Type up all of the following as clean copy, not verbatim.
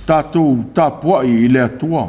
Tatou tapuai i le Atua.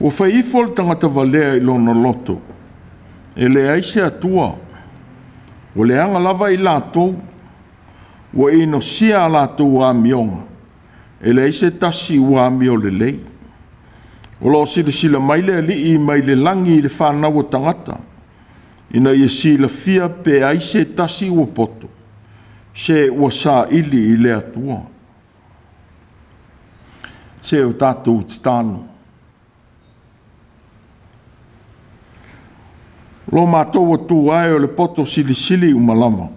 Ua fai ifo le tagata valea i lona loto, e leai se Atua. Ua leaga lava i latou, ua inosia a latou amioga, e leai se tasi ua amio lelei. O lo o silasila mai le Alii mai le lagi i le fanau a tagata, ina ia silafia pe ai se tasi ua poto, se ua saili i le Atua. Se o tatou tatalo. Lo matou Atua e o le poto silisili uma lava.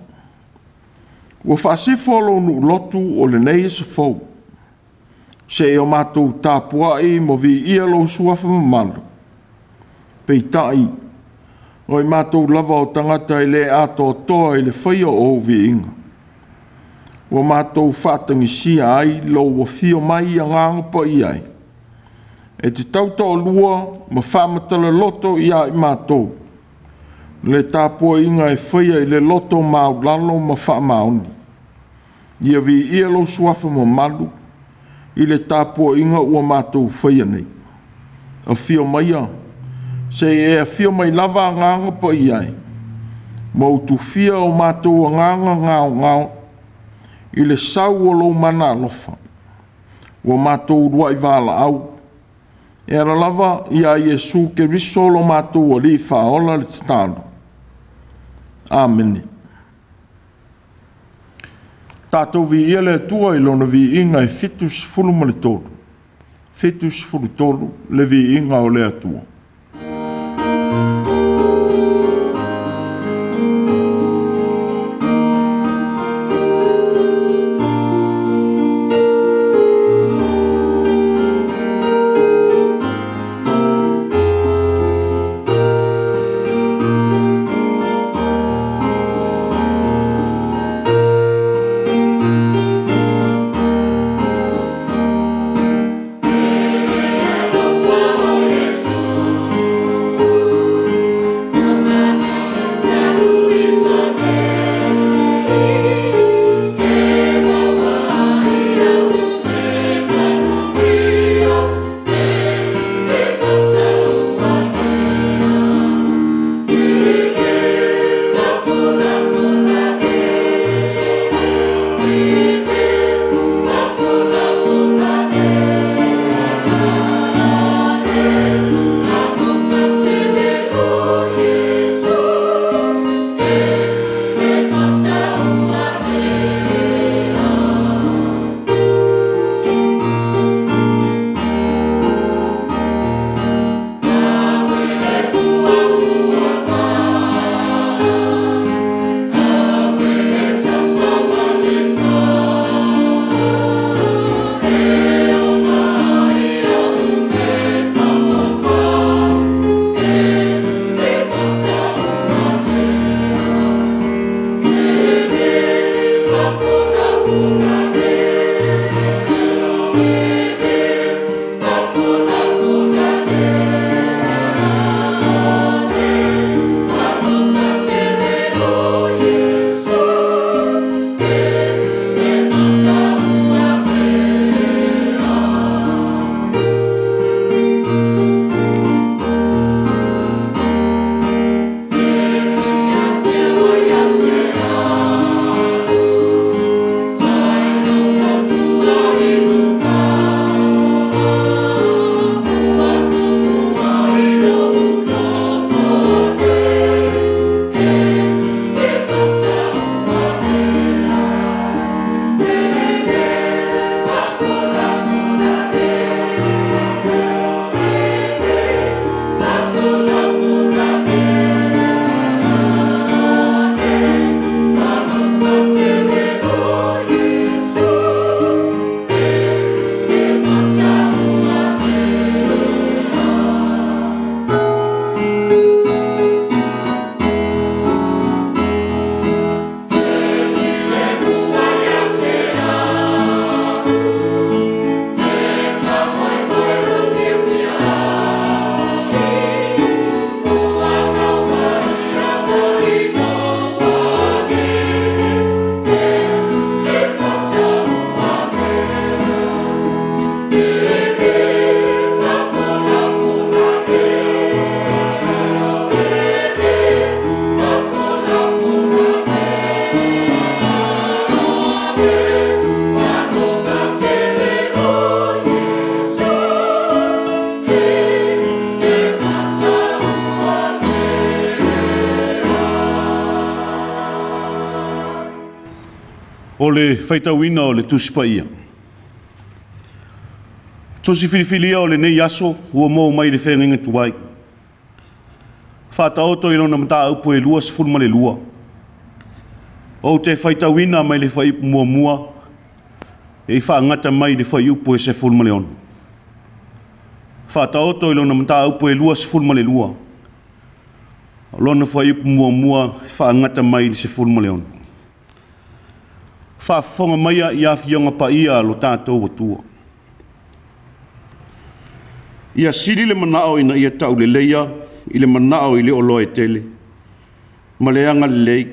Ua faasifo lou nuulotu o lenei aso fou, seia o matou tapuai ma viia lou suafa mamalu. Peitai, o i matou lava o tagata e le atoatoa i le faia o ou viiga. Ua matou faatagisia ai lou afio mai i agaga paia ai. E te tautoalua ma faamatala-loto ia i matou, le tapuaiga e faia i le loto maulalo ma faamaoni. Ia viia lou suafa mamalu i le tapuaiga ua matou faia nei. Afio maia, se i e afio mai lava agaga paia ai, ma utufia o matou agaga gaogao i le sau o lou mana alofa. Ua matou uluai valaau, e ala lava ia Iesu Keriso lo matou Alii faaola le tatalo. Amene. Tatou viia le Atua i lona viiga e 73. 73 le viiga o le Atua. Alofa o Iesu. O le faitauina o le Tusi Paia. Tusi filifilia o lenei aso ua maua mai le feagaiga tuai. Faataoto i lona mataupu e 22. Ou te faitauina mai le fuaiupu muamua e faagata mai le fuaiupu e 16. Faataoto i lona mataupu e 22. Lona fuaiupu muamua e faagata mai le 16. Faafofoga maia i afioga paia a lo tatou Atua. Ia sili le manao ina ia tauleleia i le manao i le oloa e tele, ma le agalelei.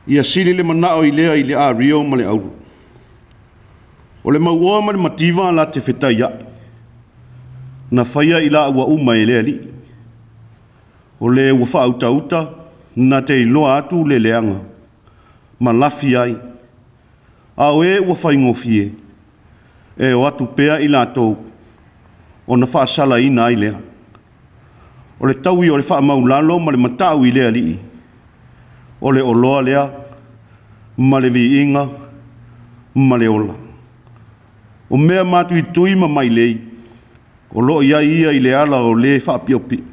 Ia sili le manao i lea i le ario ma le auro. O le mauoa ma le mativa la te fetai ai. Na faia i la ua uma e le alii. O le ua faautauta, na te iloa atu le leaga, ma lafi ai. A o e ua faigofie, e o atu pea i latou, ona faasalaina ai lea. O le taui o le faamaulalo ma le matau i le alii, o le oloa lea, ma le viiga, ma le ola. O mea matuitui ma mailei, o loo iai ia i le ala o le faapiopio.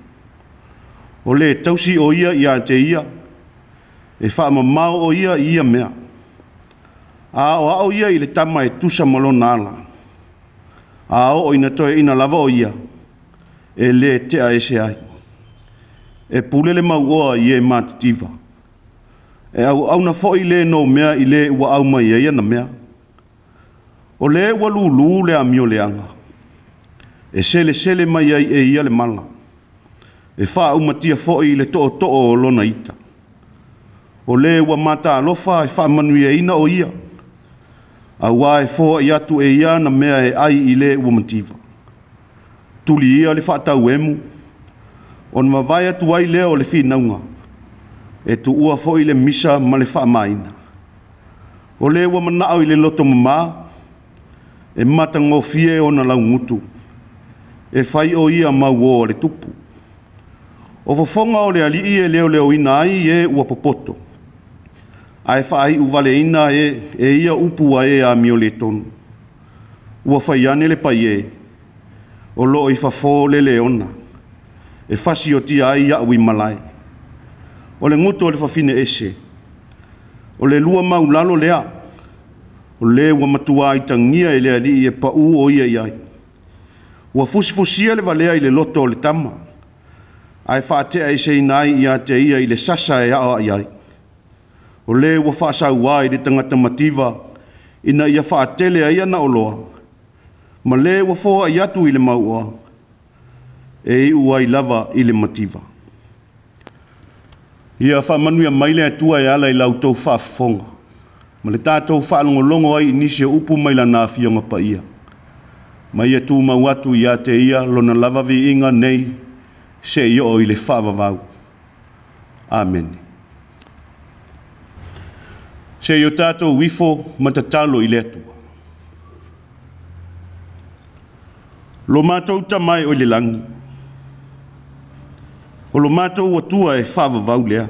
O le tausi o ia ia te ia, e faamamao o ia i ia mea. A o ao ia i le tama e tusa ma lona ala. A o ina toe ina lava o ia, e le tea ese ai. E pule le mauoa i e matitiva. E au auna foi le no mea i le ua au mai ai na mea. O le ua lulu le amio leaga. E sele sele mai ai e ia le mala. E faaumatia foi le to'oto'o o lona ita. O le ua matalofa e faamanuiaina o ia. Auā e foai atu e ia na mea e ai i le ua mativa. Tuli ia le faatauemu, ona mavae atu ai lea o le finauga, e tuua foi le misa ma le faamaina. O le ua manao i le loto mamā, e matagofie ona laugutu, e fai o ia mauō a le tupu. O fofoga o le alii e leoleoina ai e ua popoto, ae faaiu valeina e ia upu a e amio le tonu. Ua fai ane le paie, o loo i fafo le leona, e fasiotia ai au i malae. O le gutu o le fafine ese, o le lua maulalo lea, o le ua matua i tangia e le alii e pau o ia i ai. Ua fusifusia le valea i le loto o le tama, ae faatea i seina ai ia te ia i le sasa e ao ai ai. O le ua faasauā i le tagata mativa, ina ia faatele ai ana oloa, ma le ua foai atu i le mauoa, e iu ai lava i le mativa. Ia faamanuia mai le Atua e ala i la outou faafofoga, ma le tatou faalogologo ai i nisi o upu mai lana afioga paia. Ma ia tumau atu ia te ia lona lava viiga nei, se i oo i le faavavau. Amene. Se i o tatou ifo ma tatalo i le Atua. Lo matou tamai o i le lagi, o lo matou Atua e faavavau lea.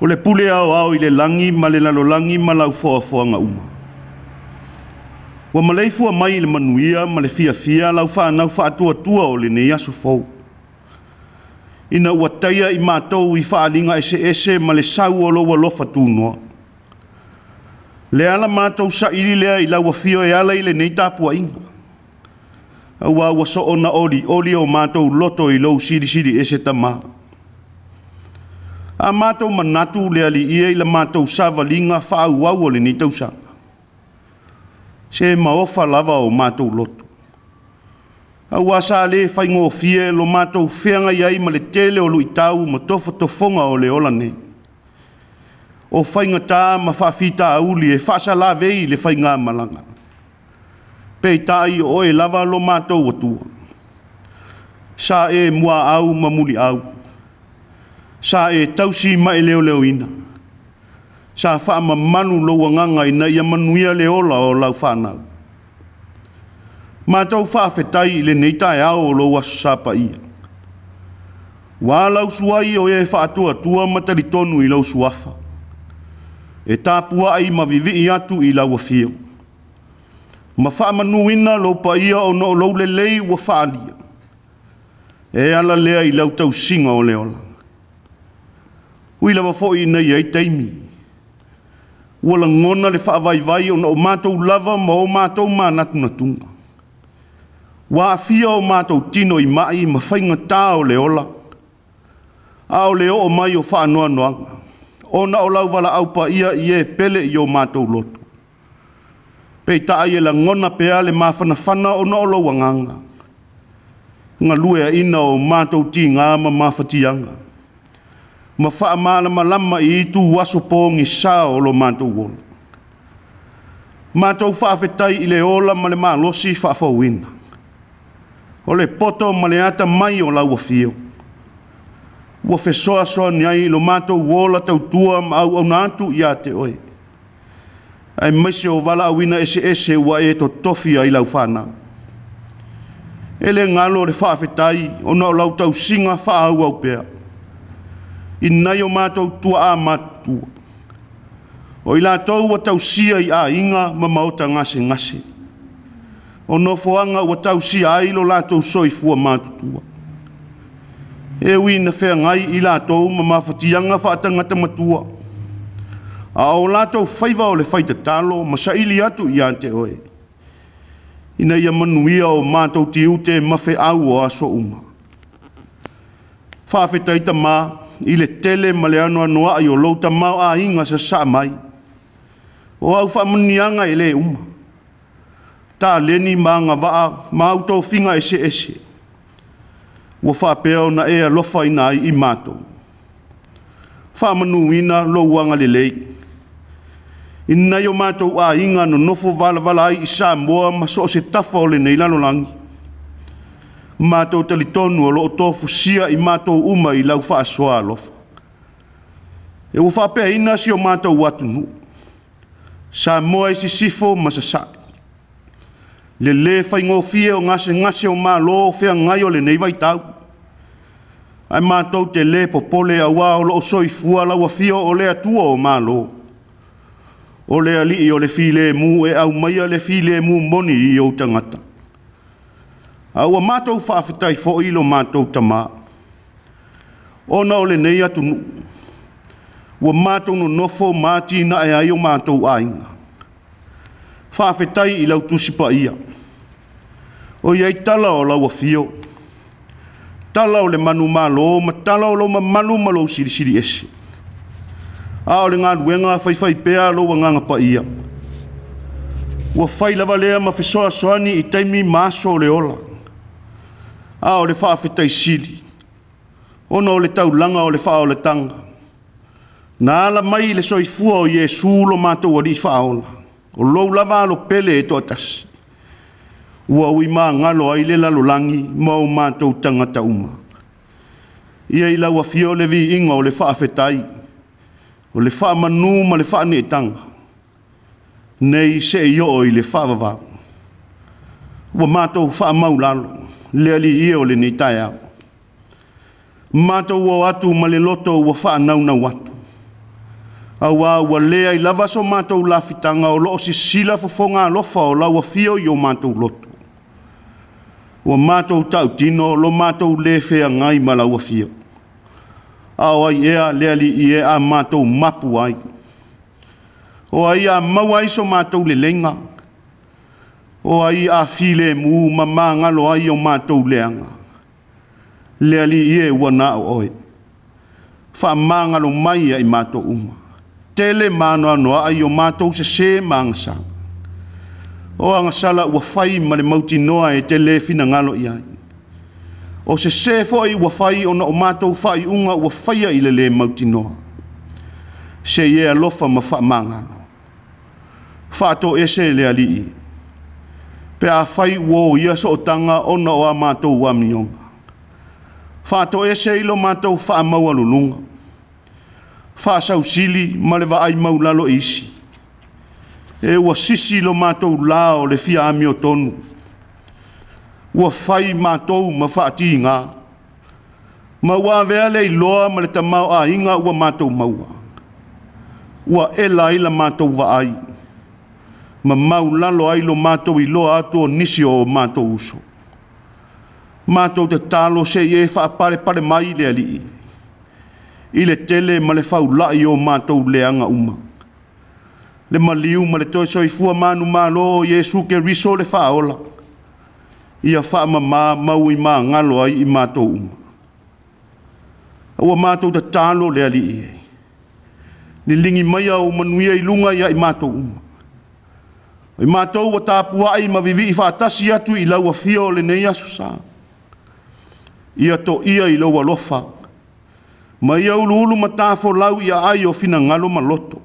O le pule ao ao i le lagi ma le lalolagi ma lau foafoaga uma. Ua maleifua mai i le manuia ma le fiafia lau whanau faatuatua o lenei aso fou. Ina ua taia i mātou i whaalinga ese ese ma le sau o lou alofa tūnoa. Le ala mātou saili lea i lau afio e ala i lenei tapuaiga. Aua ua soona oli, oli o mātou loto i lou silisili ese tamā. A mātou manatu le ali ia i la mātou savalinga whaauau o lenei tausaga. Se maofa lava o mātou loto. Aua sa le whaingofie lo mātou wheanga iai ma le tele o luitau ma tofotofonga o le ola nei. O whaingata ma whaafita auli e whaasalavei le whainga malanga. Peitai o e lava lo mātou atua. Sa e mua au ma muli au. Sa e tausi ma e leo leoina. Sa whaamamanu lo wanganga ina ia manuia le ola o lau whanau. Mātou whaafetai i le nei tae ao o lou aso sapa ia. Wā lau suai o e whaatua tua matalitonu i lau suafa. E tapua'i ma vivi'i atu i lau afio. Ma faamanuina lou paia ona o lou lelei ua faalia. E ala lea i lau tausiga o le ola. Ui lava foi ina i ai taimi. Ua lagona le faavaivai ona o matou lava ma o matou manatunatuga. Ua aafia o matou tino i mai ma faigata o le ola, a o le oo mai o faanoanoaga, ona o lau valaau paia i e pele i o matou loto. Peitai e lagona pea le mafanafana ona o lou agaga, galueaina o matou tiga ma mafatiaga, ma faamalamalama i itu aso pogisa o lo matou ola. Matou faafetai i le ola ma le malosi faafouina, o le poto ma le atamai o lau afio, ua fesoasoani ai i lo matou ola tautua ma auauna atu ia te oe, aemaise o valaauina eseese ua e totofi ai lau fanau. E le galo le faafetai ona o lau tausiga faaauau pea, i nai o matou tuaa matutua, o i latou ua tausia i aiga ma maota gasegase, o nofoaga ua tausia ai lo latou soifua matutua. E ui ina feagai i latou ma mafatiaga faatagata matua, a o latou faiva o le faitatalo ma saili atu ia te oe, ina ia manuia o matou tiute ma feau o aso uma. Faafetai tamā i le tele ma le anoanoai o lou tamaoaiga sasaa mai, o au faamanuiaga e le uma, taleni ma agavaa ma au tofiga eseese, ua faapea ona e alofaina ai i matou. Faamanuina lou agalelei, i nai o matou aiga nonofo valavala ai i Samoa ma so o se tafa o lenei lalolagi. Matou talitonu o loo tofusia i matou uma i lau faasoa alofa. E ua faapeaina si o matou atunuu, Samoa i sisifo ma sasae. Le lē faigofie o gasegase o malo o feagai o lenei vaitau. Ae matou te lē popole auā o loo soifua lau afio o le Atua o Malo. O le alii o le filemu e aumaia le filemu moni i ou tagata. A ua matou faafetai foi i lo matou tamā, ona o lenei atunuu, ua matou nonofo ma atinae ai o matou aiga. Faafetai i lau tusi paia, o iai tala o lau afio, tala o le manumalo ma tala o lou mamalu ma lou silisili ese. A o le galuega faifaipea lou agaga paia, ua fai lava lea ma fesoasoani i taimi ma aso o le ola. A o le faafetai sili, ona o le taulaga o le faaolataga, na ala mai i le soifua o Iesu lo matou alii faaola, o lou lava alo pele e toatasi, ua ui magalo ai le lalolagi ma o matou tagata uma. Ia i lau afio le viiga o le faafetai, o le faamanu ma le faaneetaga, nei se i oo i le faavavau. Ua matou faamaulalo le alii e o lenei taeao. Matou o atu ma le loto ua faanaunau atu. Auā ua leai lava so matou lafitaga o loo sisila fofoga alofa o lau afio i o matou loto. Ua matou tautino lo matou lē feagai ma lau afio. A o ai ea le alii e a matou mapu ai. O ai a maua ai so matou leleiga. O ai a filemu ma magalo ai o matou leaga. Le alii e ua na o oe. Faamagalo mai ai matou uma. Tele maanoanoa ai o matou sesē ma agasala. O agasala ua fai ma le mautinoa e te lē finagalo i ai. O sesē foi ua fai ona o matou faaiuga ua faia i le lē mautinoa. Se i e alofa ma faamagalo. Faatoese le alii. Pe afai ua oia sootaga ona o a matou amioga. Faatoese i lo matou faamaualuluga. Faasausili ma le vaai maulalo i isi. E ua sisi lo matou lā o le fia amiotonu. Ua fai matou ma faatiga. Ma ua avea le iloa ma le tamaoaiga ua matou maua. Ua ela ai la matou vaai, ma maulalo ai lo matou iloa atu o nisi o matou uso. Matou tatalo se'i e faapalepale mai le Alii, i le tele ma le faula'i o matou leaga uma. Le maliu ma le toe soifua manumalo o Iesu Keriso le Faaola, ia faamamā ma uimagalo ai i matou uma. Ua matou tatalo le Alii e, liligi maia ou manuia i luga ia i matou uma. O i matou ua tapuai ma viivii faatasi atu i lau afio o lenei aso sa. Ia toia i lou alofa, ma ia uluulu matafolau i aai o finagalo ma loto.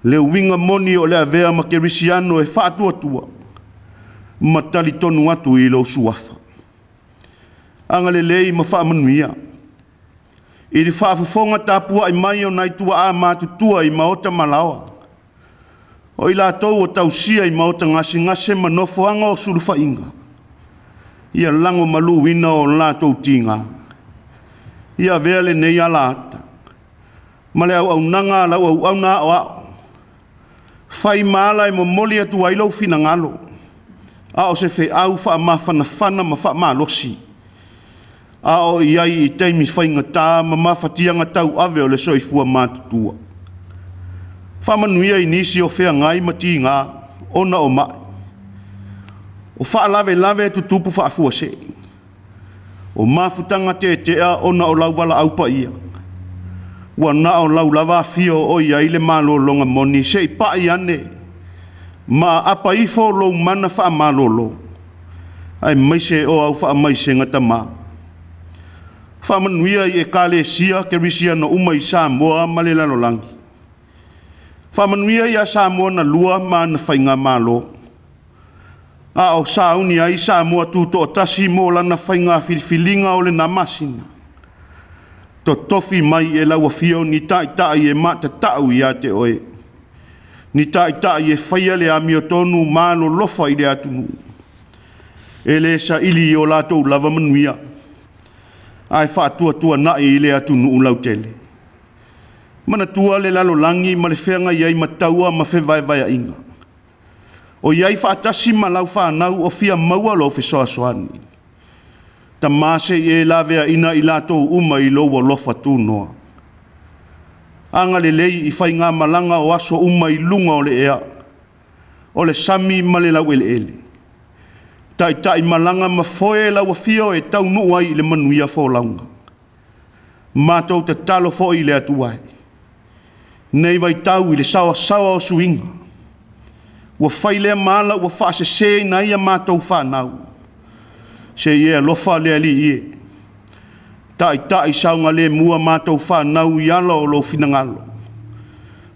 Le uiga moni o le avea ma kerisiano e faatuatua, ma talitonu atu i lou suafa. Agalelei ma faamanuia. I le faafofoga tapuai mai o nai tuaa matutua i maota malaoa. O i latou o tausia i maota gasegase ma nofoaga o sulufaiga, ia lagomaluina o latou tiga. Ia avea lenei alaata, ma le auaunaga a lau auauna aoao, fai ma ala e momoli atu ai lou finagalo, a o se feau faamafanafana ma faamalosi, a o i ai i taimi faigata ma mafatiaga tauave o le soifua matutua. Faamanuia i nisi o feagai ma tiga ona o mai. O faalavelave tutupu faafuasei. O mafutaga tetea ona o lau valaau paia. Ua na o lau lava afio o i ai le malologa moni se'i pa'i ane ma aapa ifo lou mana faamalolo, aemaise o au faamaisega tamā. Faamanuia i Ekalesia Kerisiano uma i Samoa ma le lalolagi. Faamanuia ia Samoa na lua ma ana faigamalo. A o sauni ai Samoa tutoatasi mo lana faiga filifiliga o lena masina. Totofi mai e lau afio ni taitai e matatau ia te oe. Ni taitai e faia le amiotonu malolofa i le atunuu. E le saili i o latou lava manuia, ae faatuatuana'i i le atunuu lautele. Manatua le lalolagi ma le feagai ai ma taua ma fevaevaea'iga. O i ai faatasi ma lau fanau o fia maua lou fesoasoani. Tamā se'i e laveaina i latou uma i lou alofa tunoa. Agalelei i faigamalaga o aso uma i luga o le ea, o le sami ma le laueleele. Taitai malaga ma foe lau afio e taunuu ai i le manuia folauga. Matou tatalo foi i le Atua e, nei vaitau i le saoasaoa o suiga, ua fai lea ma ala ua faasesēina ai a matou fanau. Se'i e alofa le Alii e, taitai saogalemu a matou fanau i ala o lou finagalo,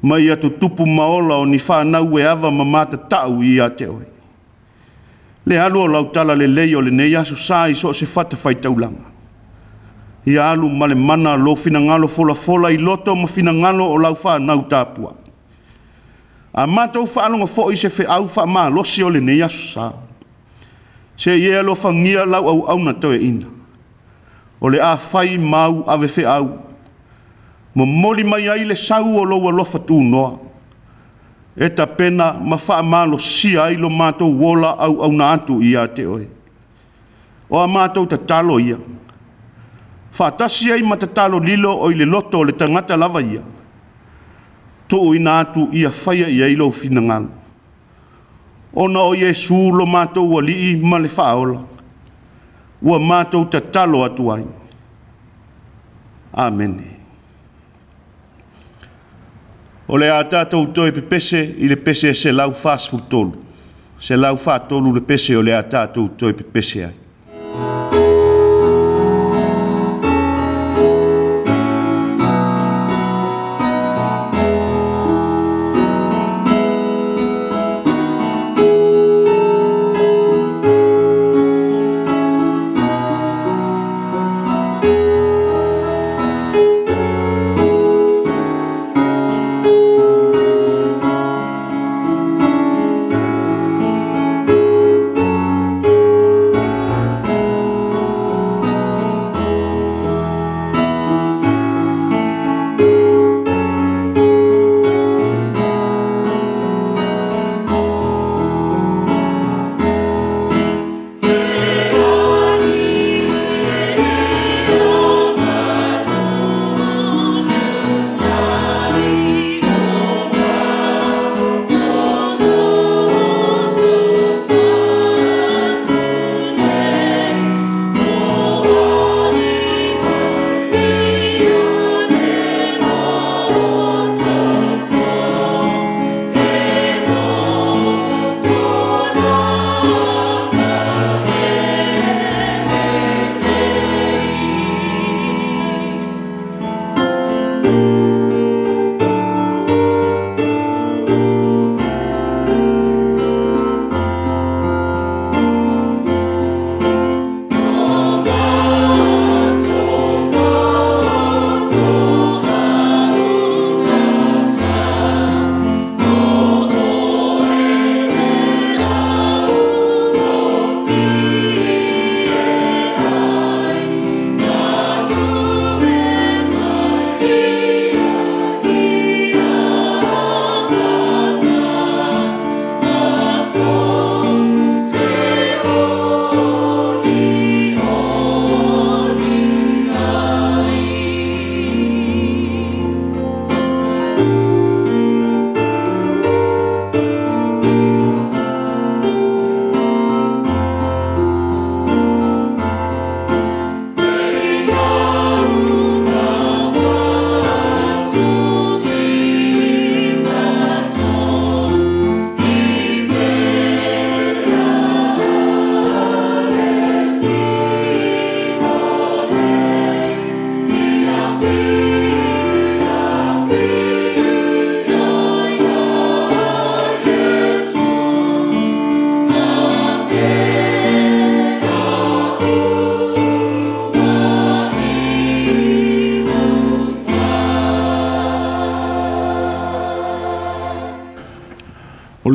ma ia tutupu ma ola o ni fanau e ava ma matatau ia te oe. Le alu o lau tala lelei o lenei aso sa i so o se fatafaitaulaga. Ia alu ma le mana lou finagalo folafola i loto ma finagalo o lau fanau tapuai. A matou faalogo foi se feau faamalosi o lenei aso sa. Se'i e alofagia lau auauna toeaina. O le a fai mau ave feau. Momoli mai ai le sau o lou alofa tunoa. E tapena ma faamalosia ai lo matou ola auauna atu ia te oe. O a matou tatalo ia. Faatasi ai ma tatalo lilo o i le loto o le tagata lava ia. Tuuina atu ia faia i ai lou finagalo. Ona o Iesu lo matou Alii ma le Faaola, ua matou tatalo atu ai. Amene. O le a tatou toe pepese i le pese 143. 143 le pese o le a tatou toe pepese ai.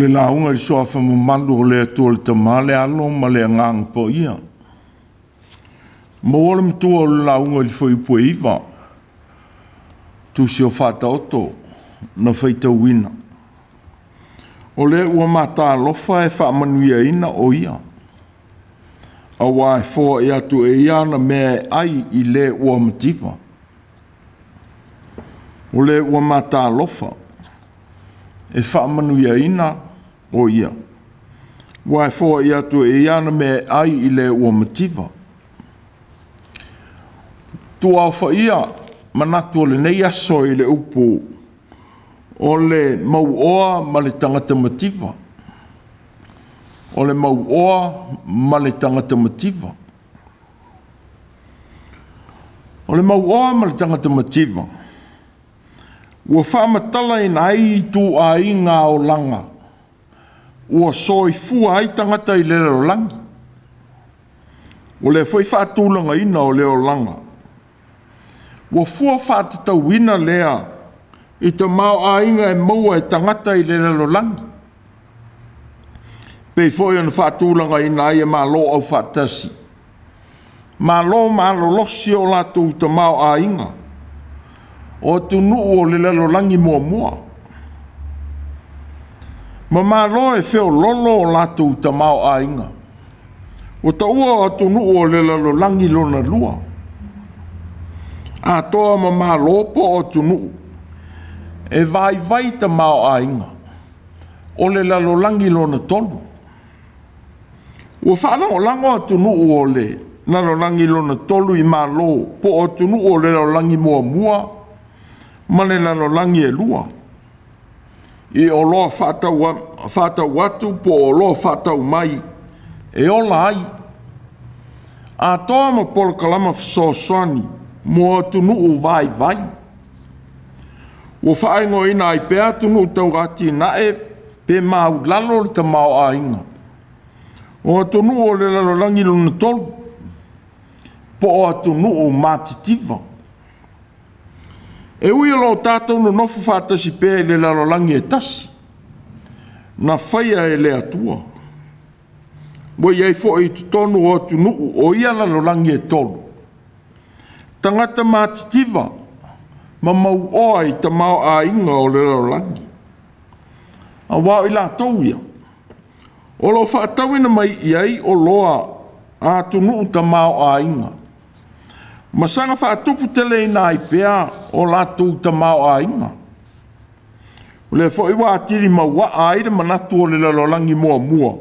le lauga i le suafa mamalu o le Atua le Tama, le Alo ma le Agaga Paia. Maua le matua o le lauga i le fuaiupu e 9, tusi o Faataoto na faitauina. O lea ua matalofa e faamanuiaina o ia, auā e foai atu e ia ana mea e ai i le ua mativa. O le ua matalofa e faamanuiaina o ia, ua e foai atu e ia ana mea e ai i le ua mativa. Tuaofaia manatu o lenei aso i le upu o le mauoa ma le tagata mativa. O le mauoa ma le tagata mativa. O le mauoa ma le tagata mativa ua faamatalaina ai ituaiga olaga ua soifua ai tagata i le lalolagi. O le foi faatulagaina o le olaga ua fua faatatauina lea i tamaoaiga e maua e tagata i le lalolagi, pei foi ona faatulagaina ai e Malo Aufaatasi, Malo malolosi o latou tamaoaiga o atunuu o le lalolagi muamua, ma Malo e feololo o latou tamaoaiga ua taua o atunuu o le lalolagi lona lua, atoa ma Malo po o atunuu e vaivai tamaoaiga o le lalolagi lona tolu. Ua faalagolago atunuu o le lalolagi lona tolu i Malo po o atunuu o le lalolagi muamua ma le lalolagi e lua, i oloa faatau atu po o oloa faatau mai e ola ai, atoa ma polokalama fesoasoani mo atunuu vaivai. Ua faaigoaina ai pea atunuu tauatinae pe maulalo le tamaoaiga o atunuu o le lalolagi lona tolu po o atunuu matitiva. E ui o lo tatou nonofo faatasi pea i le lalolagi e tasi na faia e le Atua, ua i ai foi i totonu o atunuu o ia lalolagi e tolu tagata matitiva ma mauoa i tamaoaiga o le lalolagi, auā o i latou ia o lo o faatauina mai i ai oloa a atunuu tamaoaiga ma saga faatuputeleina ai pea o latou tamaoaiga. O lea foi ua atili mauaa ai le manatu o le lalolagi muamua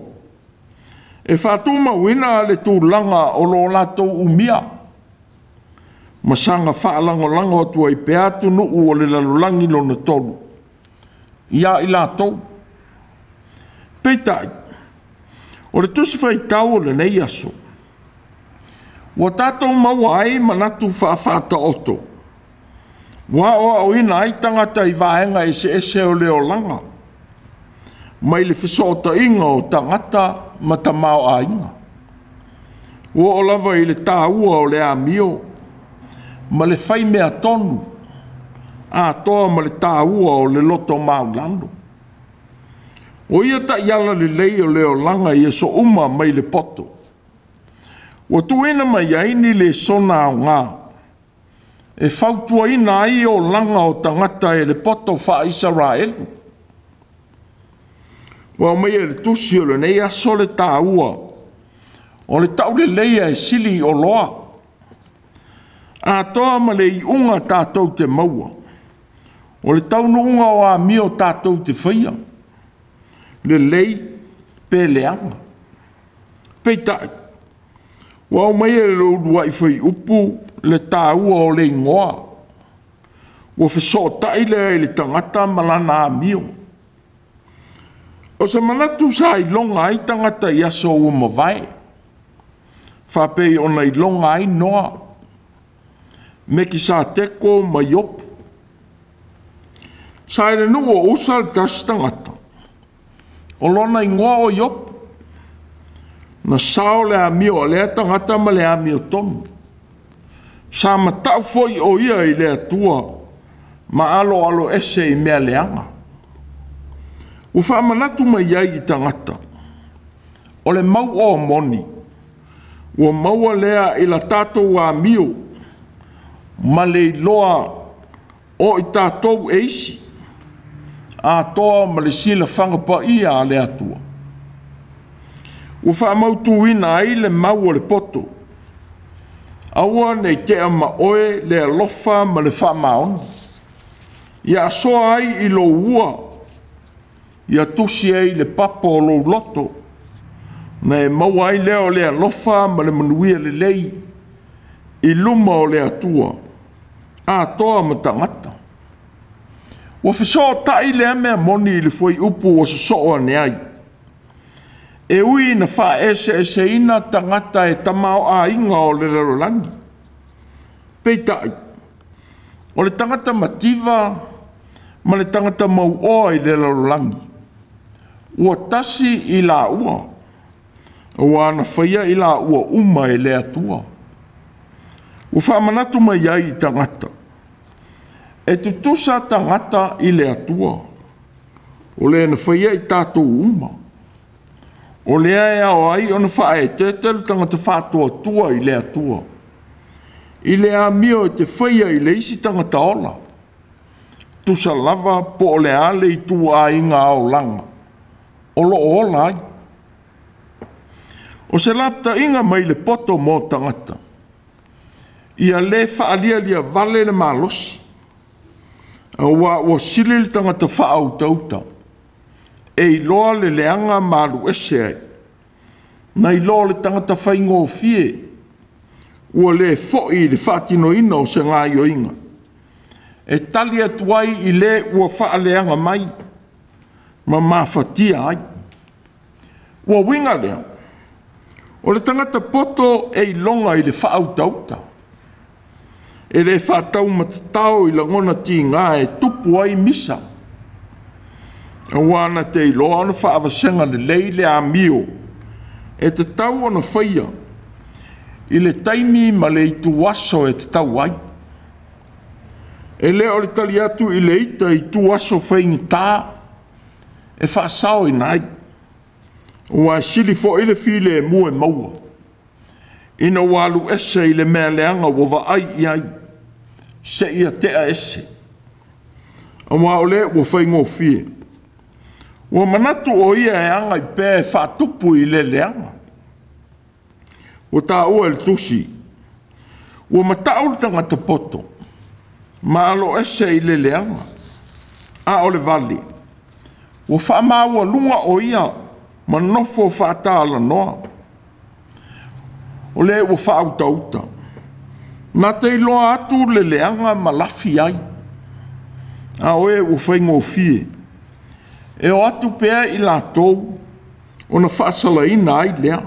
e faatumauina le tulaga o lo latou umia ma saga faalagolago atu ai pea atunuu o le lalolagi lona tolu ia i latou. Peitai, o le tusi faitau o lenei aso ua tatou maua ai manatu faafaataoto ua aoaoina ai tagata i vaega eseese o le olaga mai le fesootaiga o tagata ma tamaoaiga. Ua oo lava i le taua o le amio ma le faimea tonu atoa ma le taua o le loto maulalo. O ia taiala lelei o le olaga i aso uma mai le poto ua tuuina mai ai ni lesona aoga e fautuaina ai olaga o tagata e le poto faa-Isaraelu. Ua aumaia i le tusi o lenei aso le taua o le tauleleia e sili i oloa atoa ma le iuga tatou te maua o le taunuuga o amio tatou te faia, lelei pe leaga. Peitai, ua aumaia i le uluai fuaiupu le taua o le igoa ua fesootai lea i le tagata ma lana amio. O se manatu sa iloga ai tagata i aso ua mavae, faapei ona iloga ai Noa, Mekisateko ma Iopu. Sa i le nuu o Usa le tasi tagata, o lona igoa o Iopu. Na sao le amio a lea tagata ma le amio tonu. Sa matau foi o ia i le Atua ma aloalo ese i mea leaga. Ua faamanatu mai ai i tagata, o le mau oa moni, ua maua lea i la tatou amio ma le iloa o i tatou e isi, atoa ma le silafaga paia a le Atua. Ua faamautuina ai le mau o le poto, aua nei tea ma oe le alofa ma le faamaoni. Ia asoa ai i lou ua, ia tusi ai le papa o lou loto, na e maua ai lea o le alofa ma le manuia lelei i luma o le Atua, atoa ma tagata. Ua fesootai lea mea moni i le fuaiupu ua sosoo ane ai. E ui na faaeseeseina tagata e tamaoaiga o le lalolagi. Peitai, o le tagata mativa ma le tagata mauoa i le lalolagi, ua tasi i laua, ua na faia i laua uma e le Atua. Ua faamanatu mai ai i tagata, e tutusa tagata i le Atua, o le na faia i tatou uma. O lea e ao ai ona faaeteete le tagata faatuatua i le Atua, i le amio e te faia i le isi tagata ola, tusa lava po o le a le ituaiga aolaga o loo ola ai. O se lapataiga mai le poto mo tagata, ia le faalialia vale le malosi, aua ua sili le tagata faautauta, e iloa le leaga ma alu ese ai, na iloa le tagata faigofie, ua le foi i le faatinoina o se gaioiga, e tali atu ai i le ua faaleaga mai, ma mafatia ai. Ua uiga lea, o le tagata poto e iloga i le faautauta, e le faataumatatao i lagona tiga e tupu ai misa, aua na te iloa ona faavasega lelei le amio, e tatau ona faia i le taimi ma le ituaso e tatau ai. E le o le tali atu i le ita i ituaso faigata e faasaoina ai, ua sili foi le filemu e maua, ina ua alu ese i le mea leaga ua vaai i ai, seia tea ese, aua o le ua faigofie. Ua manatu o ia e agai pea e faatupu i le leaga. Ua taua e le tusi, ua matau le tagata poto, ma alo ese i le leaga, a o le vale, ua faamaualuga o ia ma nofo faatalanoa. O le ua faautauta, na te iloa atu le leaga ma lafi ai, a oe ua faigofie, e o atu pea i latou ona faasalaina ai lea.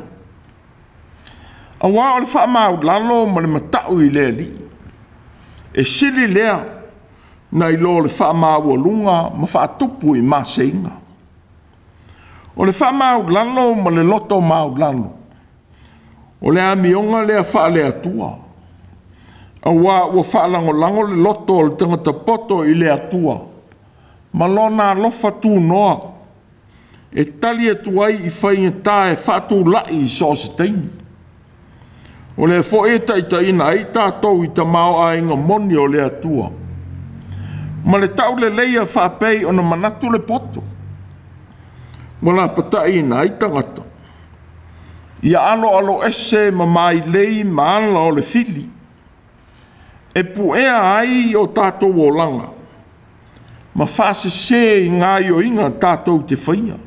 Aua o le faamaulalo ma le matau i le alii, e sili lea na ilo le faamaualuga ma faatupu i maseiga. O le faamaulalo ma le loto maulalo, o le amioga lea faale Atua, aua ua faalagolago le loto o le tagata poto i le Atua, ma lona alofa tunoa, e tali atu ai i faigata e faatulai i so o se taimi. O le foi e taitaiina ai tatou i tamaoaiga moni o le Atua, ma le tauleleia faapei ona manatu le poto, ua lapataiina ai tagata, ia aloalo ese ma mailei ma ala o le fili, e puea ai o tatou olaga, ma faasese i gaioiga tatou te faia.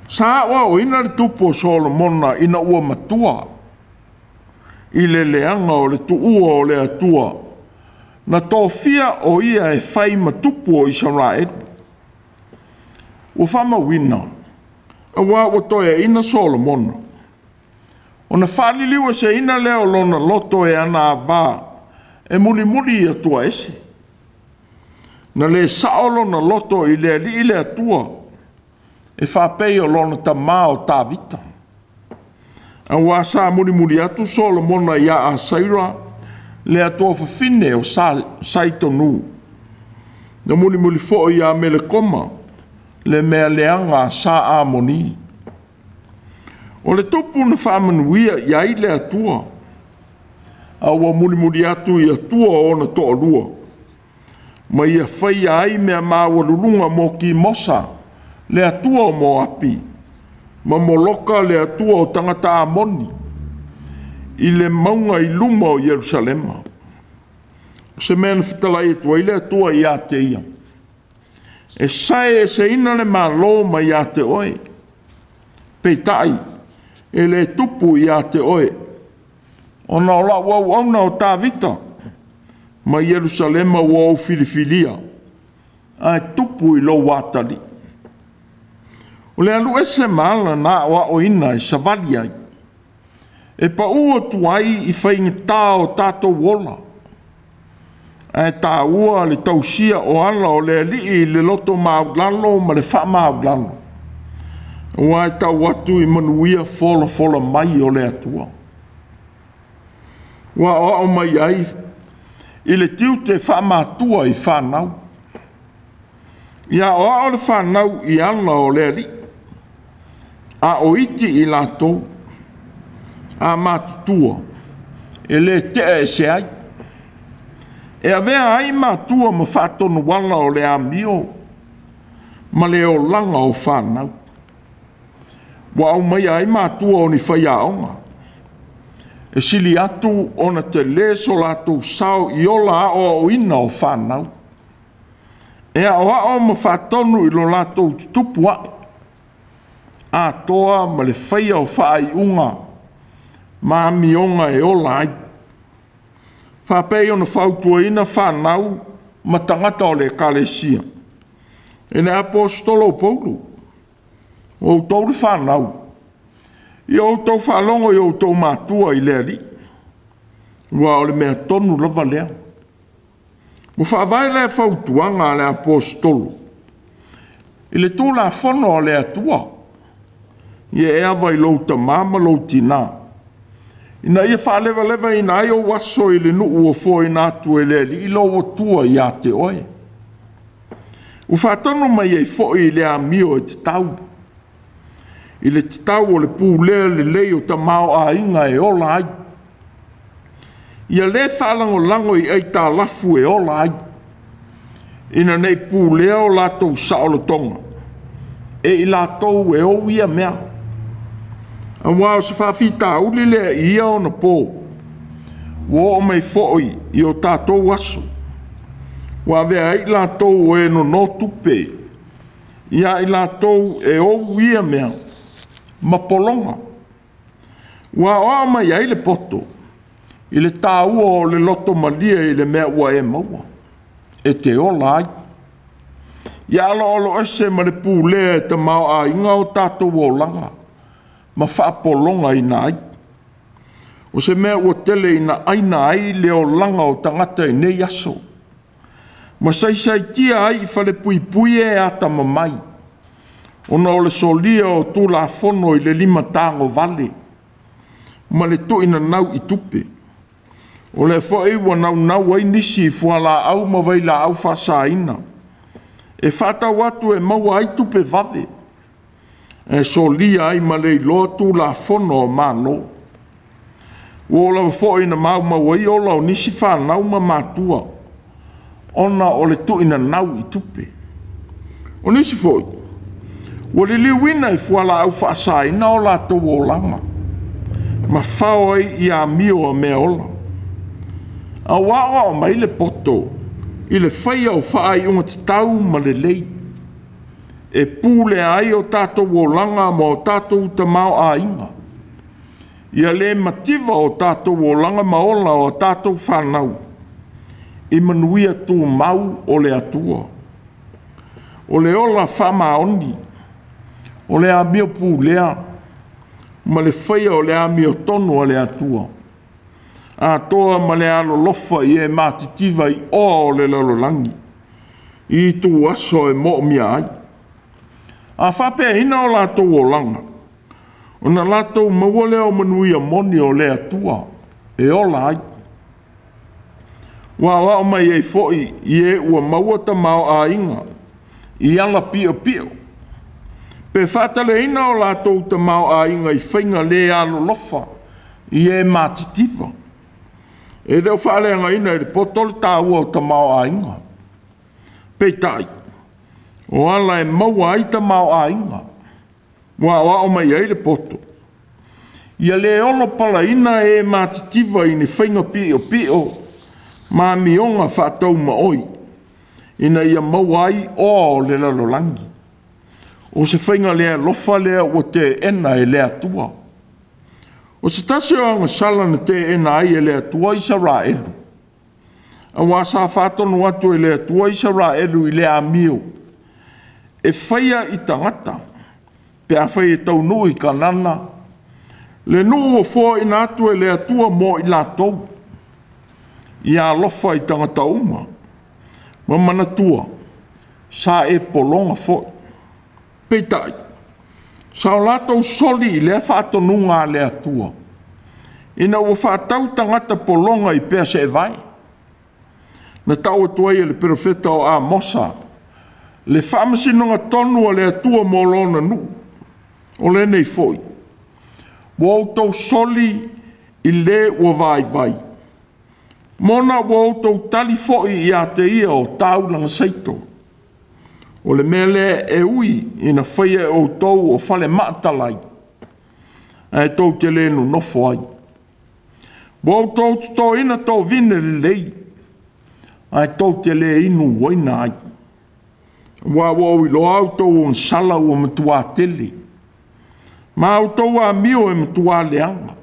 Sa aoaoina le tupu o Solomona ina ua matua, i le leaga o le tuua o le Atua, na tofia o ia e fai ma tupu o Isaraelu. Ua faamauina, aua ua toeaina Solomona, ona faaliliu eseina lea o lona loto e ana avā, e mulimuli i Atua ese. Na le sao lona loto i le alii le Atua, e faapei o lona tamā o Tavita. Aua sa mulimuli atu Solomona ia Asaira, le Atua fafine o Saitonu. Na mulimuli foi ia Melekoma, le mea leaga a Sa Amoni. O le tupu na faamanuia i ai le Atua, a ua mulimuli atu i Atua o ona toalua, ma ia faia ai mea maualuluga mo Kimosa, le Atua o Moapi, ma Moloka le Atua o tagata Amoni, i le mauga i luma o Ierusalema. O se mea na fetalai atu ai le Atua ia te ia, e sae eseina le Malo mai ia te oe, peitai, e le tupu ia te oe, ona o lau auauna o Tavita, ma Ierusalema ua ou filifilia, ae tupu i lou atalii. O le alu ese ma ala na aoaoina e savali ai, e pau atu ai i faigata o tatou ola, ae taua le tausia o ala o le alii i le loto maulalo ma le faamaulalo, aua e tau atu i manuia folafola mai o le Atua. Ua aoao mai ai i le tiute faamatua i fanau. Ia aoao le fanau i ala o le alii, a o iti i latou, a matutua, e le tea ese ai. E avea ai matua ma faatonuala o le amio ma le olaga o fanau. Ua aumaia ai matua o ni faiaoga, e sili atu ona tele so latou sao i ola aoaoina o fanau. E aoao ma faatonu i lo latou tutupu ae, atoa ma le faia o faaiuga ma amioga e ola ai. Faapei ona fautuaina fanau ma tagata o le ekalesia e le aposetolo o Paulo, o outou le fanau, ia outou faalogo i outou matua i le Alii, ua o le mea tonu lava lea. Ua faavae lea fautuaga a le aposetolo i le Tulafono a le Atua, ia e ava i lou tamā ma lou tinā, ina ia faalevalevaina ai ou aso i le nuu ua foaina atu e le Alii lou Atua ia te oe. Ua faatonu mai ai foi i le amio e tatau, i le tatau o le pulea lelei o tamaoaiga e ola ai. Ia le faalagolago i aitalafu e ola ai, ina nei pulea o latou saolotoga, e i latou e ou ia mea. Aua o se faafitauli lea i ia ona po, ua oo mai foi i o tatou aso, ua avea ai i latou o e nono tupe, ia i latou e ou ia mea, ma pologa. Ua aoao mai ai le poto, i le taua o le loto malie i le mea ua e maua, e te ola ai. Ia aloalo ese ma le pulea e tamaoaiga o tatou olaga, ma faapologa ina ai. O se mea ua tele ina aina ai le olaga o tagata i nei aso, ma saisaitia ai i falepuipui e atamamai, ona o le solia o Tulafono i le limatagovale, ma le tuuinanau i tupe. O lea foi ua naunau ai nisi i fualaau ma vailaau faasaina, e faatau atu e maua ai tupe vave, e solia ai ma le iloa Tulafono o Malo. Ua oo lava foi ina maumau ai ola o nisi fanau ma matua, ona o le tuuinanau i tupe. O nisi foi, ua liliuina i fualaau faasaina o latou olaga, ma fao ai i amio a mea ola. A ua aoao mai le poto i le faia o faaiuga tatau ma lelei, e pulea ai o tatou olaga ma o tatou tamaoaiga. Ia le mativa o tatou olaga ma ola o tatou fanau, i manuia tumau o le Atua. O le ola faamaoni, o le amio pulea, ma le faia o le amio tonu a le Atua, atoa ma le alolofa i e matitiva i oa o le lalolagi, i itu aso e moomia ai. A faapeaina o latou olaga, ona latou maua lea o manuia moni o le Atua e ola ai. Ua aoao mai ai foi i e ua maua tamaoaiga i ala piopio, Pe faataleina o latou tamaoaiga i faiga le alolofa i e matitiva. E le o faaleagaina i le poto le taua o tamaoaiga. Peitai, o ala e maua ai tamaoaiga, ua aoao mai ai le poto, ia le olo palaina e matitiva i ni faiga piopio ma amioga faataumaoi, ina ia maua ai oa o le lalolagi. O se faiga le alofa lea ua teena e le Atua. O se tasi o agasala na teena ai e le Atua Isaraelu, auā sa faatonu atu e le Atua Isaraelu i le amio e faia i tagata pe afai e taunuu i Kanana, le nuu ua foaina atu e le Atua mo i latou, ia alofa i tagata uma, ma manatua, sa e pologa foi. Peitai, sa o latou soli i lea faatonuga a le Atua, ina ua faatau tagata pologa i Peasevae. Na tau atu ai e le perofeta o Amosa le faamasinoga tonu a le Atua mo lona nuu, o lenei foi, ua outou soli i le ua vaivai, mona ua outou tali foi ia te ia o taulaga seito. O le mea lea e ui ina faia e outou o fale maatalai, ae tou te le nonofo ai. Ua outou totoina tovine lelei, ae tou te le inu uaina ai. Ua ua ou iloa outou agasala ua matua tele, ma outou amio e matua leaga,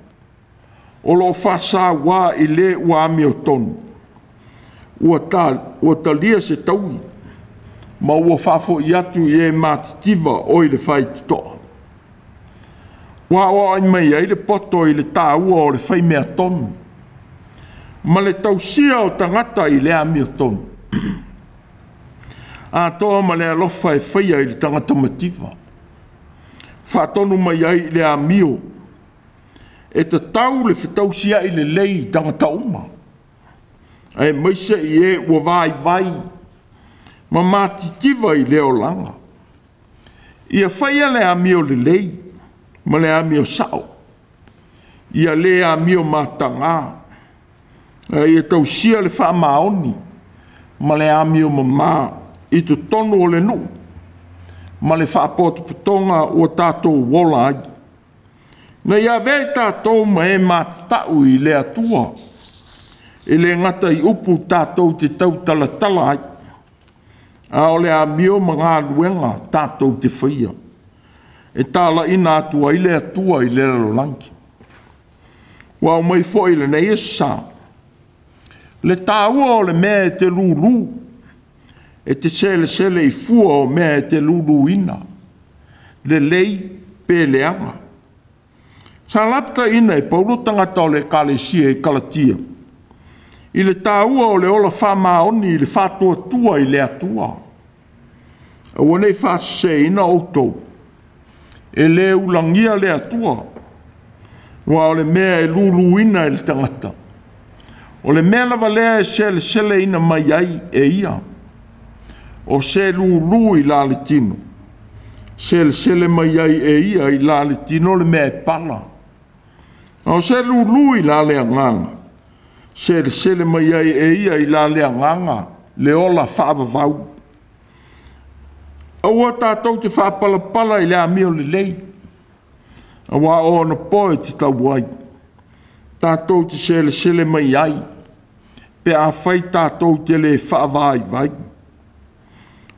o loo faasauā i le ua amiotonu, ua talia se taui, ma ua faafoi atu i e matitiva o i le faitotoa. Ua aoai mai ai le poto i le taua o le faimea tonu, ma le tausia o tagata i le amiotonu, atoa ma le alofa e faia i le tagata mativa. Faatonu mai ai i le amio, e tatau le fetausiai lelei i tagata uma, aemaise i e ua vaivai ma matitiva i le olaga. Ia faia le amio lelei ma le amio sao, ia le amio matagā, ae ia tausia le faamaoni ma le amio mamā i totonu o le nuu ma le faapotopotoga ua tatou ola ai. Na ia avea i tatou ma e matatau i le Atua, e le gata i upu tatou te tautalatala ai, a o le amio ma galuega tatou te faia, e talaina atu ai le Atua i le lalolagi. Ua aumai foi i lenei aso sa, le taua o le mea e te lūlū, e te selesele i fua o mea e te lūlūina, lelei pe leaga. Sa lapataina e Paulo tagata o le Ekalesia i Kalatia, i le taua o le ola faamaoni i le faatuatua i le Atua. Aua nei faasiseina outou, e le ulagia le Atua, ua o le mea e luluina e le tagata. O le mea lava lea e seleseleina mai ai e ia, o se lulu i la le tino, selesele mai ai e ia i la le tino le mea e pala. A o se lulu i la le agaga, selesele mai ai e ia i la le agaga le ola faavavau. Aua tatou te faapalapala i le amio lelei, auā o ona po e te tau ai, tatou te selesele mai ai, pe afai tatou te le faavaivai.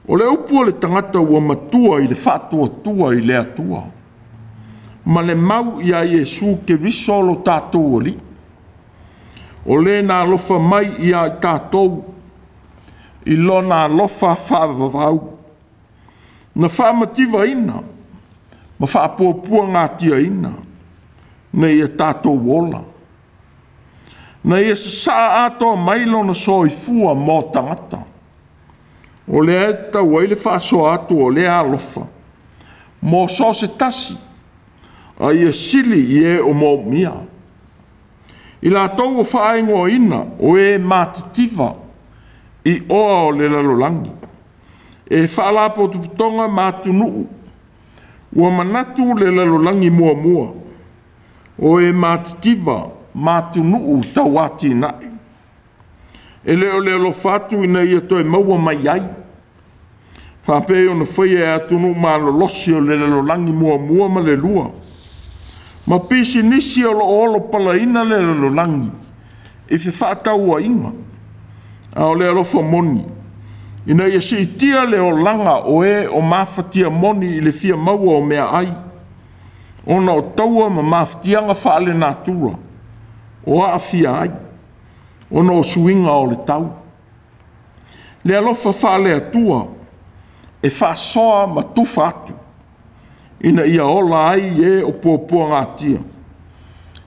O le upu o le tagata ua matua i le faatuatua i le Atua, ma le mau ia Iesu Keriso lo tatou Alii, o le na alofa mai ia i tatou i lona alofa faavavau, na faamativaina ma faapuapuagatiaina na ia tatou ola, na ia sasaa atoa mai lona soifua mo tagata. O lea e tatau ai le faasoa atu o lea alofa mo so o se tasi, a ia sili i e o moomia. I latou ua faaigoaina o e matitiva i oa o le lalolagi, e faalapotopotoga ma atunuu, Ua manatu le lalolagi muamua, o e matitiva ma atunuu tauatinae. E le o le alofa atu ina ia toe maua mai ai, faapei ona faia e atunuu malolosi o le lalolagi muamua ma le lua, ma pisinisi o loo olopalaina le lalolagi i fefaatauaiga, a o le alofa moni ina ia siitia le olaga o e o mafatia moni i le fia maua o meaai, ona o taua ma mafatiaga faalenatura o aafia ai, ona o suiga o le tau. Le alofa faale-Atua e faasoa ma tufa atu, ina ia ola ai e o puapuagatia.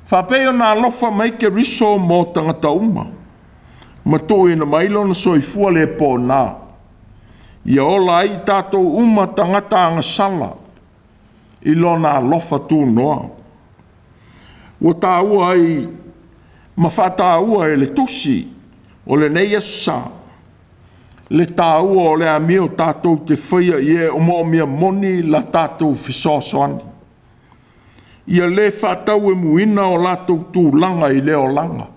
Faapei ona alofa mai Keriso mo tagata uma, ma tuuina mai lona soifua le pona, ia ola ai tatou uma tagata agasala i lona alofa tunoa. Ua taua ai ma faataua e le tusi o lenei aso sa, le taua o le amio tatou te faia i e o moomia moni la tatou fesoasoani. Ia le faatauemuina o latou tulaga i le olaga.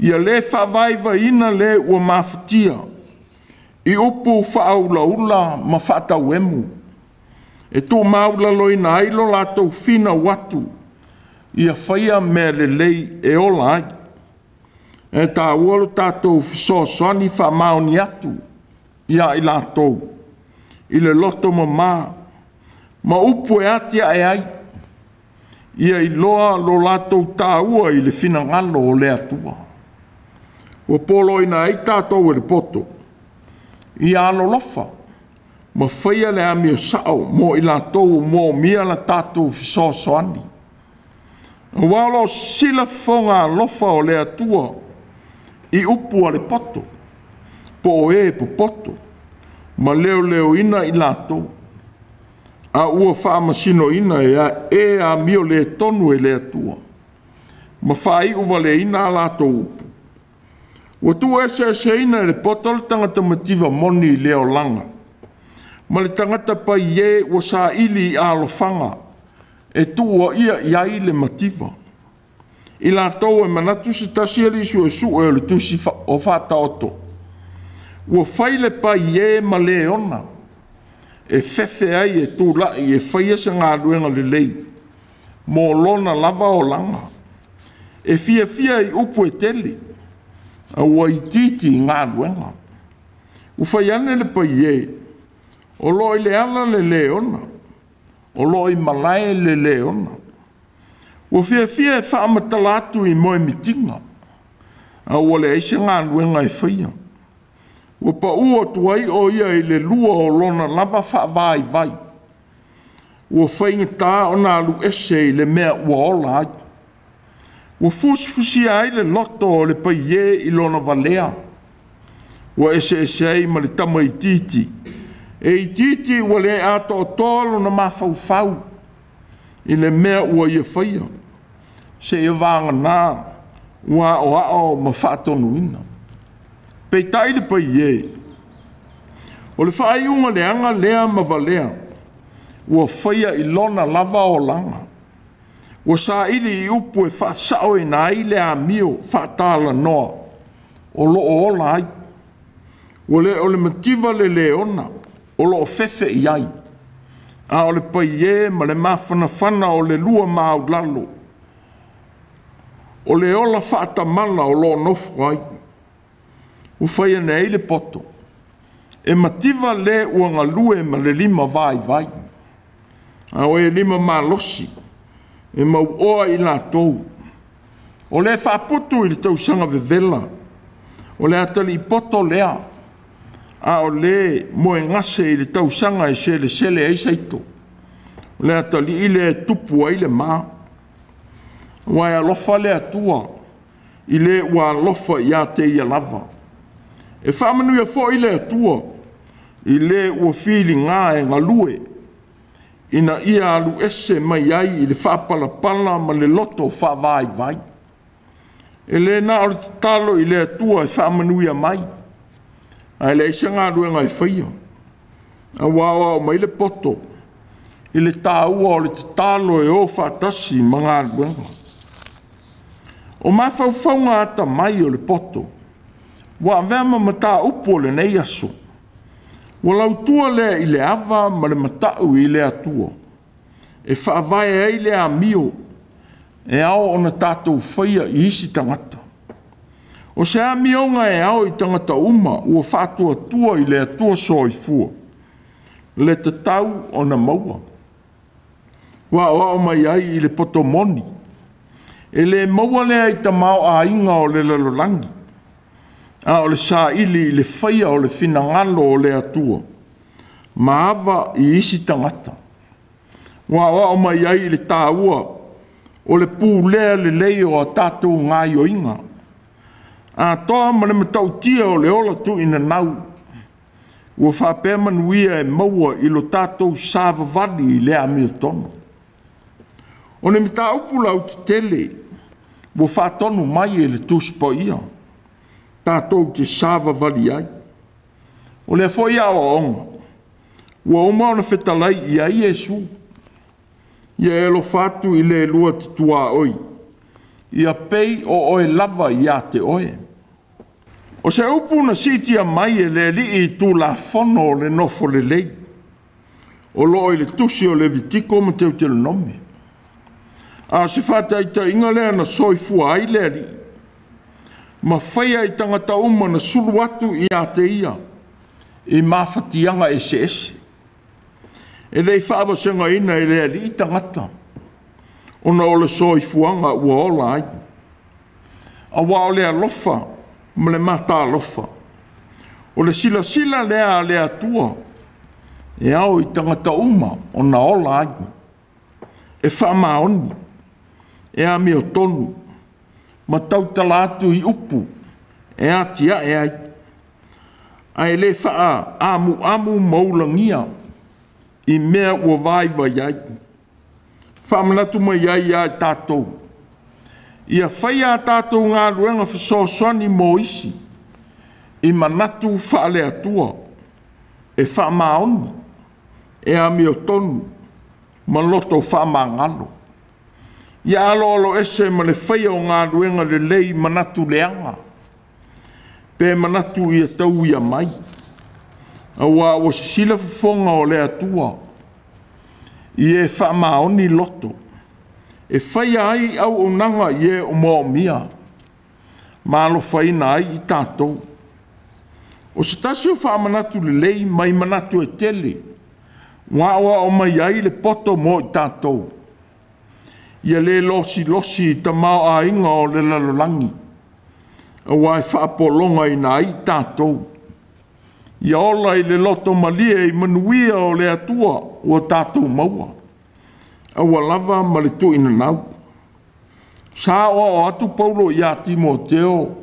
Ia le faavaivaiina le ua mafatia i upu faaulaula ma faatauemu, e tuumaulaloina ai lo latou finau atu, ia faia mea lelei e ola ai. E taua lo tatou fesoasoani faamaoni atu ia i latou, i le loto mama, ma upu e atiae ai, ia iloa lo latou taua i le finagalo o le Atua. Ua poloina ai tatou e le poto, ia alolofa, ma faia le amio sao mo i latou moomia la tatou fesoasoani. Aua o lo o silafofoga alofa o le Atua i upu a le poto, po o e popoto, ma leoleoina i latou, a ua faamasinoina e amio le tonu e le Atua, ma faaiuvaleina a latou upu. Ua tuueseeseina e le poto le tagata mativa moni i le olaga, ma le tagata paie ua saili i alofaga e tuuaia i ai le mativa. I latou e manatu se tasi alii suesue o le tusi o Faataoto, ua fai le paie ma leona, e fefe ai e tulai e faia se galuega lelei, mo lona lava olaga. E fiafia i upu e tele, a ua itiiti i galuega. Ua fai ane le paie, o loo i le ala le leona, o loo i malae le leona. Ua fiafia e faamatala atu i moemitiga, a ua leai se galuega e faia. Ua pau atu ai o ia i le lua o lona lava faavaivai. Ua faigata ona alu ese i le mea ua ola ai. Ua fusifusia ai le loto o le paie i lona valea. Ua eseese ai ma le tamaitiiti. E itiiti ua le atoatoa lona mafaufau i le mea ua ia faia. Seia vagana ua aoao ma faatonuina. Peitai le paie, o le faaiuga leaga lea ma valea, ua faia i lona lava olaga. Ua saili i upu e faasaoina ai le amio faatalanoa o loo ola ai. Ua le o le mativa le leona o loo fefe i ai, a o le paie ma le mafanafana o le lua maulalo, o le ola faatamala o loo nofo ai. Ua fai ane ai le poto, e mativa le ua galue ma le lima vaivai, a o e lima malosi, e mauoa i latou. O le faaputu i le tausaga vevela, o le atalii poto lea, a o le moegase i le tausaga e selesele ai saito. O le atalii lea e tupu ai le ma. Aua e alofa le Atua i le ua alofa ia te ia lava. E faamanuia foi le Atua i le ua filiga e galue, ina ia alu ese mai ai i le faapalapala ma le loto faavaivai. E le na o le tatalo i le Atua e faamanuia mai, ae leai se galuega e faia. Aua aoao mai le poto, I le tāua o le tatalo e o faatasi ma galuega. O mafaufauga atamai o le poto, ua avea ma mataupu o lenei aso, ua lautua lea i le ava ma le matau i le Atua, e faavae ai le amio e ao ona tatou faia i isi tagata. O se amioga e ao i tagata uma ua faatuatua i le Atua soifua, le tatau ona maua. Ua aoao mai ai i le poto moni, e le maua lea i tamaoaiga o le lalolagi, a o le saili i le faia o le finagalo o le Atua, ma ava i isi tagata. Ua aoao mai ai i le tāua o le pulea lelei o a tatou gaoioiga, atoa ma le matautia o le ola tuuinanau, ua faapea manuia e maua i lo tatou savavali i le amiotonu. O le mataupu lautetele ua faatonu mai e le Tusi Paia, tatou te savavali ai. O lea foi aoaoga ua uma ona fetalai i ai Iesu, ia e alofa atu i le lua te tuaoi, ia pei o oe lava ia te oe. O se upu na siitia mai e le Alii i Tulafono o le nofo lelei, o loo i le tusi o Levitiko ma Teutelonome. A o se faataitaiga lea na soifua ai le Alii, ma faia i tagata uma na sulu atu ia te ia i mafatiaga eseese. E le i faavasegaina e le Alii tagata, ona o le soifuaga ua ola ai. Aua o le alofa ma le matalofa, o le silasila lea a le Atua e ao i tagata uma ona ola ai, e faamaoni, e amiotonu, ma tautala atu i upu e atiae ai, ae le faaamuamu ma ulagia i mea ua vaivai ai. Faamanatu mai ai ia i tatou, ia faia a tatou galuega fesoasoani mo isi i manatu faale-Atua, e faamaoni, e amiotonu, ma loto faamagalo. Ia aloalo ese ma le faia o galuega lelei manatu leaga, pe manatu ia tauia mai, aua ua sisila fofoga o le Atua, i e faamaoni loto, e faia ai auaunaga i e o moomia, ma alofaina ai i tatou. O se tasi o faamanatu lelei mai manatu e tele, ua aoao mai ai le poto mo i tatou, ia le losilosi i tamaoaiga o le lalolagi, aua e faapologaina ai i tatou. Ia ola i le loto malie i manuia o le Atua ua tatou maua, aua lava ma le tuuinanau. Sa aoao atu Paulo ia Timoteo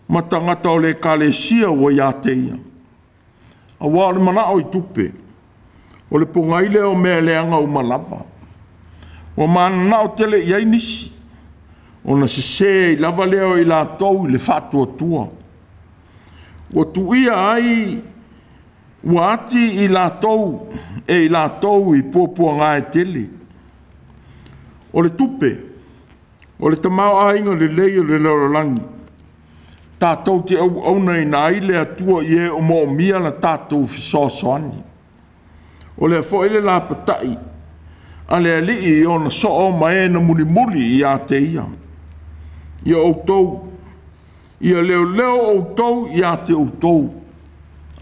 ma tagata o le ekalesia ua ia te ia, aua o le manao i tupe, o le pogai lea o mea leaga uma lava. Ua mananao tele i ai nisi, ona sese ai lava lea o i latou i le faatuatua. Ua tuia ai, ua ati i latou e i latou i puapuaga e tele. O le tupe, o le tamaoaiga lelei o le lalolagi, tatou te auauna ina ai le Atua i e o moomia la tatou fesoasoani. O lea foi le lapatai a le Alii i ona soo ma e na mulimuli ia te ia. Ia outou, ia leoleo outou ia te outou,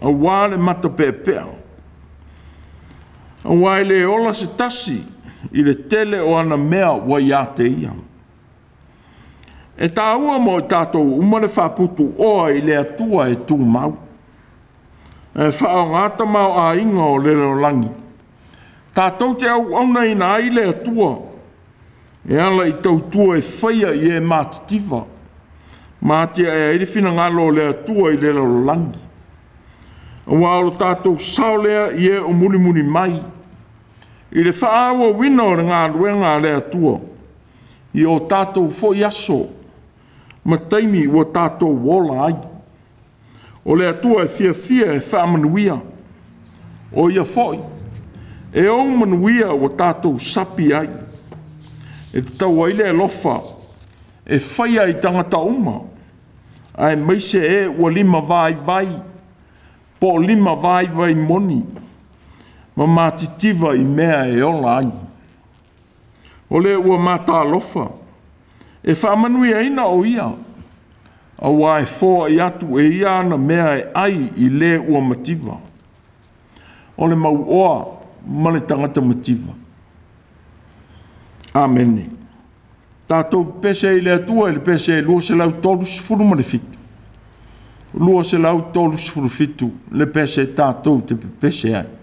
aua le matapeapea. Aua e le ola se tasi i le tele o ana mea ua ia te ia. E tāua mo i tātou uma le faaputu oa i le Atua e tumau. E faaaoga tamaoaiga o le lalolagi, tatou te auauna ina ai le Atua, e ala i tautua e faia i e matitiva, ma atiae ai le finagalo o le Atua i le lalolagi. Aua o lo tatou sao lea i e o mulimuli mai, i le faaauauina o le galuega a le Atua, i o tatou foi aso ma taimi ua tatou ola ai. O le Atua e fiafia e faamanuia, o ia foi E ou manuia ua tatou sapi ai, e tatau ai le alofa e faia i tagata uma, aemaise e ua lima vaivai po o lima vaivai moni ma matitiva i mea e ola ai. O le ua matalofa e faamanuiaina o ia, auā e foai atu e ia ana mea e ai i le ua mativa. O le mauoa ma le tagata mativa. Amene. Tatou pese i le Atua i le pese 237. 237 le pese tatou te pepese ai.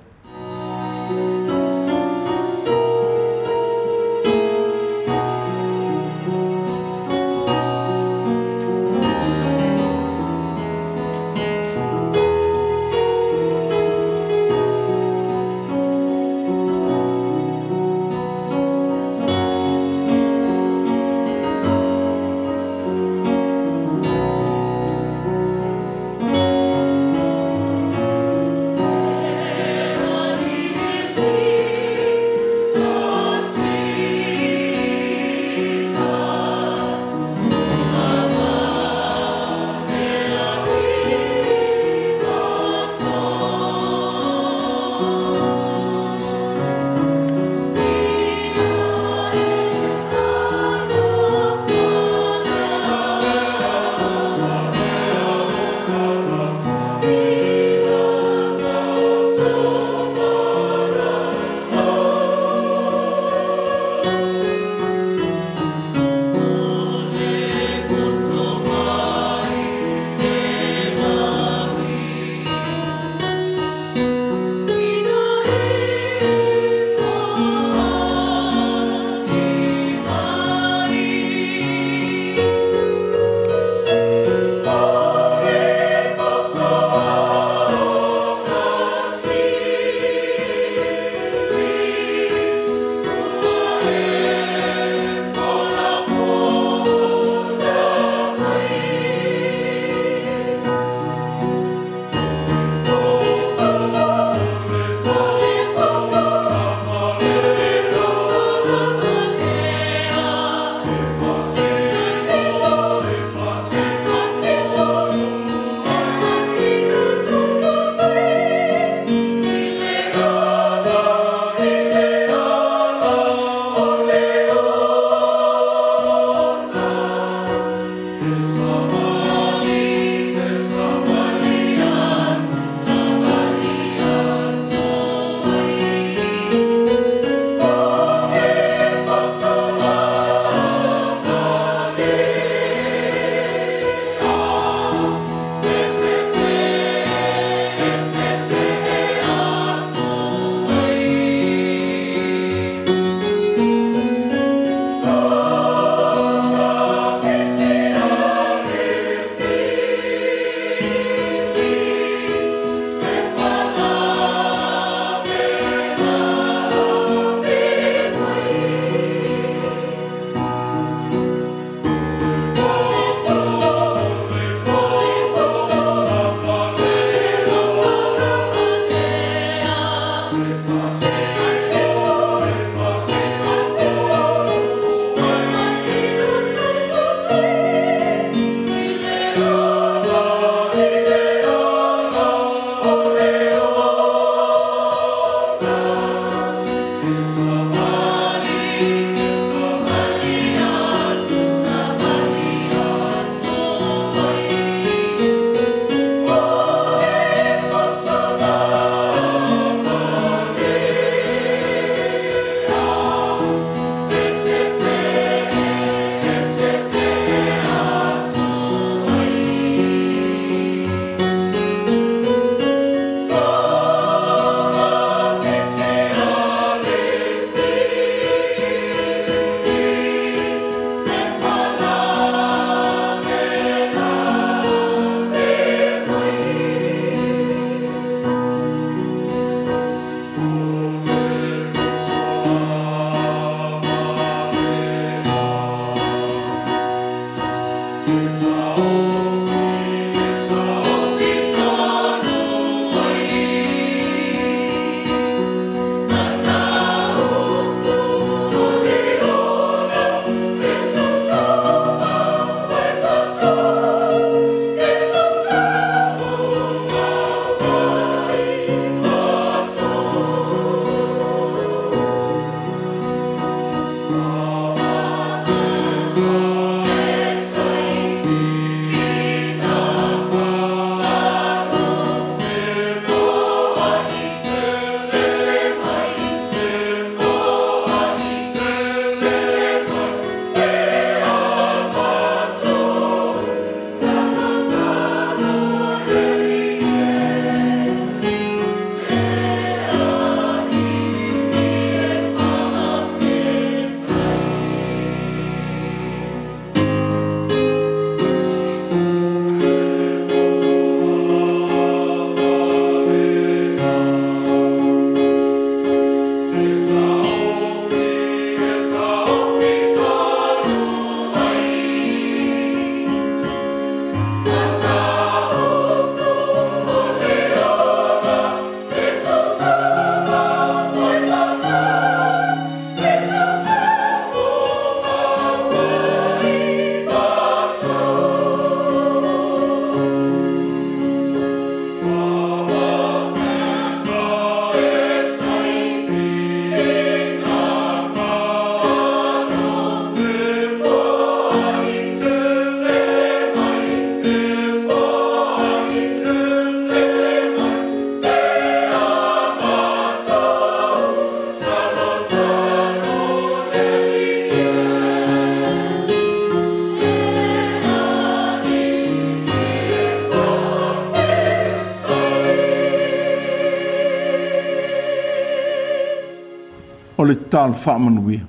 O le tatalo faamanuia.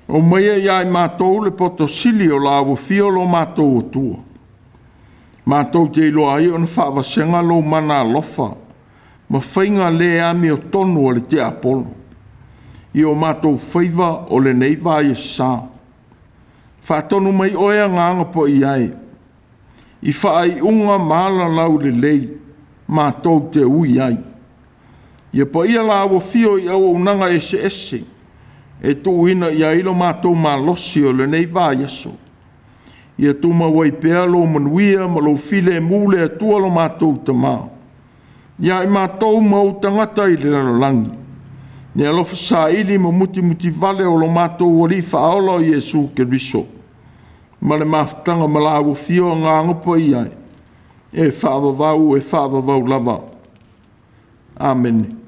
O maia ia i matou le poto sili o la ua fia lo matou atua. Matou te iloa ai ona faavasega lo mana alofa, ma faiga le ami o tonu o le tiapolo. I o matou faiva o lenei vai e sa. Faatonu mai oe agaga po i ai. I faaiuga ma lau lelei, matou te ui ai. Ia paia la ua fio i au unaga ese ese, e tuuina i ai lo matou malosi o lenei vai aso. Ia tumau pea lo manuia ma lo file mu le atua lo matou tamā. Ia i matou mau tagata i le lalolagi. Ia alofa saili ma mutimuti vale o lo matou alii faaola o Iesu Keriso. Ma le mafutaga ma la ua fio agaga paia ai. E faavavau, e faavavau lava. Amene.